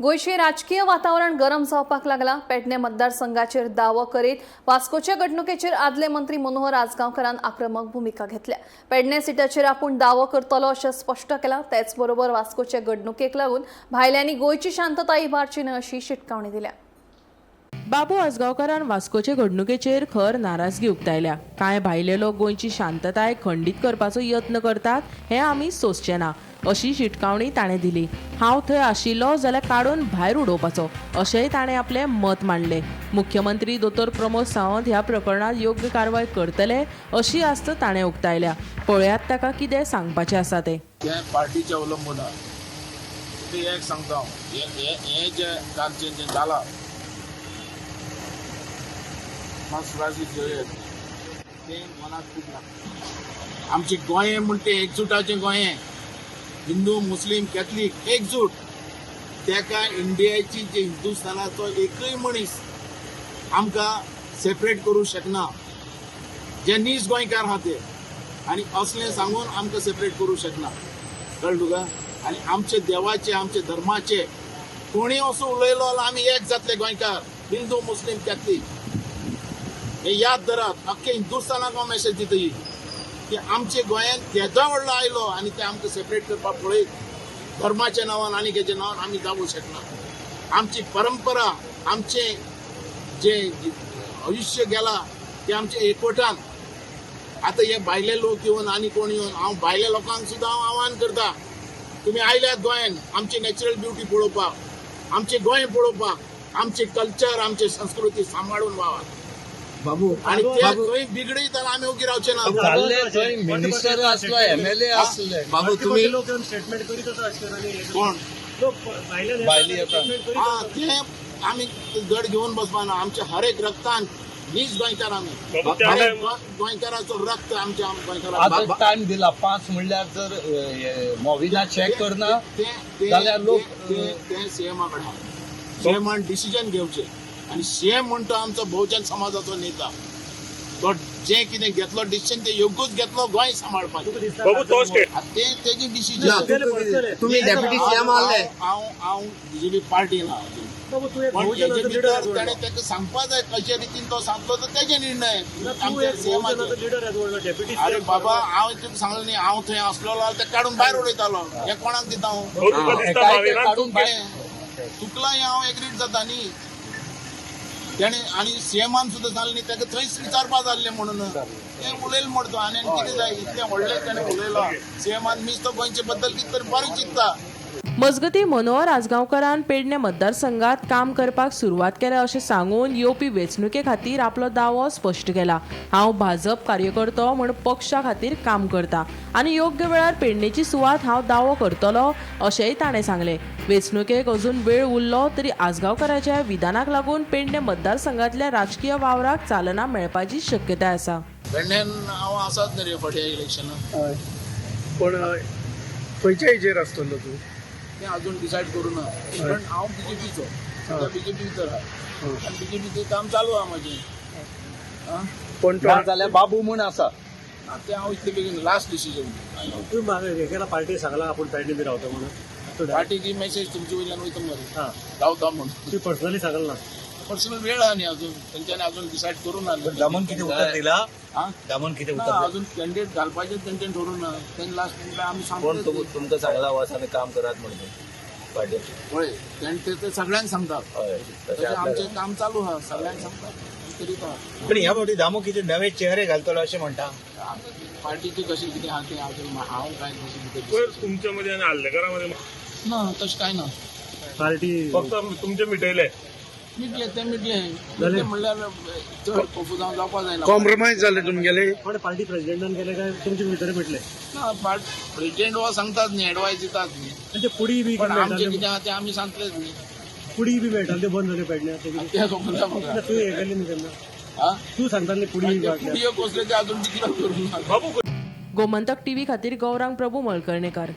गोंयचें राजकीय वातावरण गरम जावपाक लागलां. पेडणे मतदारसंघाचेर दावो करीत वास्कोच्या घडणुकेचेर आदले मंत्री मनोहर आजगांवकारान आक्रमक भुमिका घेतल्या. पेडणे सिटाचेर आपूण दावो करतलो अशें स्पश्ट केलां. तेच बरोबर वास्कोचे घडणुकेक लागून भायल्यांनी गोंयची शांतताय इबाडची न्हय अशी शिटकावणी दिल्या. बाबू आजगांवकारान वास्कोचे घडणुकेचेर खर नाराजगी उक्तायल्या. कांय भायले लोक गोंयची शांतताय खंडीत करपाचो यत्न करतात हें आमी सोंसचें ना अशी शिटकावणी ताणें दिली. हांव थंय आशिल्लो जाल्यार काडून भायर उडोवपाचो अशेंय ताणें आपलें मत मांडलें. मुख्यमंत्री दोतोर प्रमोद सावंत ह्या प्रकरणांत योग्य कारवाय करतले अशी आस्त ताणें उक्तायल्या. पळयात ताका कितें सांगपाचें आसा तें. तें पार्टीचें अवलंबून आहा. तुका एक सांगता हांव, हें जें कालचें जें जालां मात सुराजी घेवया तें मनाक खूब लागता. आमचें गोंय म्हण तें एकजुटाचें गोंय, हिंदू मुस्लीम कॅथलीक एकजूट. तेका इंडियाची जे हिंदुस्थानाचो एकूय मनीस आमकां सेपरेट करूं शकना. जे नीज गोंयकार आहा ते आनी असलें सांगून आमकां सेपरेट करूं शकना. कळ्ळें तुका? आनी आमचे देवाचे आमचे धर्माचे कोणी असो उलयलो जाल्यार आमी एक जातले गोंयकार, हिंदू मुस्लीम कॅथलीक. हे याद धरात. अख्खे हिंदुस्थानाक हांव मेसेज दिता ही की आमचे गोंयांत केदो व्हडलो आयलो आनी ते आमकां सेपरेट करपाक पळयत धर्माच्या नांवान आनी हेच्या नांवान आमी जावूं शकना. आमची परंपरा, आमचें जें आयुश्य गेलां तें आमच्या एकवटान. आतां हे भायले लोक येवन आनी कोण येवन, हांव भायल्या लोकांक सुद्दां हांव आव्हान करता, तुमी आयल्यात गोंयान आमची नॅचरल ब्युटी पळोवपाक, आमचें गोंय पळोवपाक, आमचें कल्चर आमची संस्कृती सांबाळून वावात. बाबू आनी ते खंय बिगडीत जाल्यार आमी ओगी रावचे ना. जाल्ले थंय मिनिस्टर आसलो, एमएलए आसले. बाबू तुम्ही लोक येवन स्टेटमेंट करीत आसा अशें कोण लोक भायले भायले येता. हा ते आमी गड घेवन बसपाना. आमच्या हर एक रक्तान नीज गोंयकार आमी, हर एक गोंयकाराचो रक्त आमच्या गोंयकाराचो. आता टायम दिला 5 म्हणल्यार जर मोविना चेक करना जाल्यार लोक ते सीएमा कडेन, सीएमान डिसिजन घेवचें. आनी सीएम म्हणटा आमचो बहुजन समाजाचो नेता, तो जें कितें घेतलो डिसिजन ते योग्यूच घेतलो गोंय सांबाळपाक. ते तेजी डिसिजन. तुम्ही डेप्युटी सीएम आले. हांव हांव बीजेपी पार्टी ना, पण हेजे भितर ताणें ताका सांगपा जाय कशे रितीन तो सांगतलो तो तेजे निर्णय. अरे बाबा, हांव तुका सांगलें न्ही, हांव थंय आसलेलो जाल्यार ते काडून भायर उडयतालो. हें कोणाक दिता हांव? चुकलां हें हांव एग्रीड जाता न्ही तेणें. आनी सीएमान सुद्दां सांगलें न्ही ताका थंयच विचारपा जाल्लें म्हणून तें उलयलें म्हणटा. आनी कितें जाय इतलें व्हडलें तेणें उलयलां. सीएमान मीस तो गोंयचे बद्दल कितें तरी बरें चिंत्ता. मजगतीं, मनोहर आजगांवकारान पेडणे मतदारसंघात काम करपाक सुरवात केल्या अशें सांगून येवपी वेंचणुके खातीर आपलो दावो स्पश्ट केला. हांव भाजप कार्यकर्तो म्हूण पक्षा खातीर काम करता आनी योग्य वेळार पेडणेची सुवात हांव दावो करतलो अशेंय ताणें सांगलें. वेंचणुकेक अजून वेळ उरलो तरी आजगांवकाराच्या विधानाक लागून पेडणे मतदारसंघातल्या राजकीय वावराक चालना मेळपाची शक्यताय आसा. पेडण्यान हांव आसात न्ही रे फाटीं इलेक्शनाक. पण खंयच्या हेजेर आसतलो तूं? तें अजून डिसायड करूं ना, पण हांव बीजेपीचो, सद्या बीजेपी भितर आहा आनी बीजेपीचें काम चालू आहा म्हाजें. पण ना जाल्यार बाबू म्हूण आसा. तें हांव इतले बेगीन लास्ट डिसिजन. तुम्ही हेकेला पार्टी सांगला आपूण पेडणे बी रावता म्हणून? पार्टीची मेसेज तुमचे वयल्यान वयता मरे रावता म्हणून. तुम्ही पर्सनली सांगल ना? पर्सनल वेळ आहा न्ही अजून, तेंच्यांनी अजून डिसायड करूं ना. दामून कितें उतर दिला? दामून कितें ना, उतर? अजून कॅन्डिडेट घालपाचें तेंच्यांनी ठरोवंक ना. तेंचे लास्ट मिनिटाक आमी कोण सांगतले. तुमकां सांगला वच आनी काम करात म्हणून पार्टी? पळय, तें ते सगळ्यांक सांगतात. हय, तशें आमचें काम चालू आहा, सगळ्यांक सांगतात करीत आहा. पण ह्या फावटी दामू कितें नवे चेहरे घालतलो अशें म्हणटा? पार्टीचें कशें कितें आहा तें अजून हांव कांय तशें कितें तुमच्या मध्ये आणि आल्लेकरा मध्ये ना, तशें कांय ना. पार्टी फक्त तुमचे मिटयले? मिटले ते मिटले. मिटले म्हणल्यार चड कोफुजांव जावपा जायना. कॉम्प्रोमायज जालें तुमगेलें? कोण पार्टी प्रेसिडेंटान केले काय तुमचे भितर मिटले? ना, पार्ट प्रेसिडेंट हो सांगतात न्ही, एडवायस दितात न्ही. ते पुडी बी पण आमचें कितें आहा तें आमी सांगतलेच न्ही. पुडी बी मेळटाले ते बंद जाले पेडण्या? तें खबर ना म्हाका. तूं हें केलें न्ही तेन्ना, तूं सांगता न्ही पुडी? पुडयो कसले ते अजून डिक्लेअर करूंक ना. बाबू, गोमंतक टीव्ही खातीर गौरांग प्रभू मळकर्णेकर.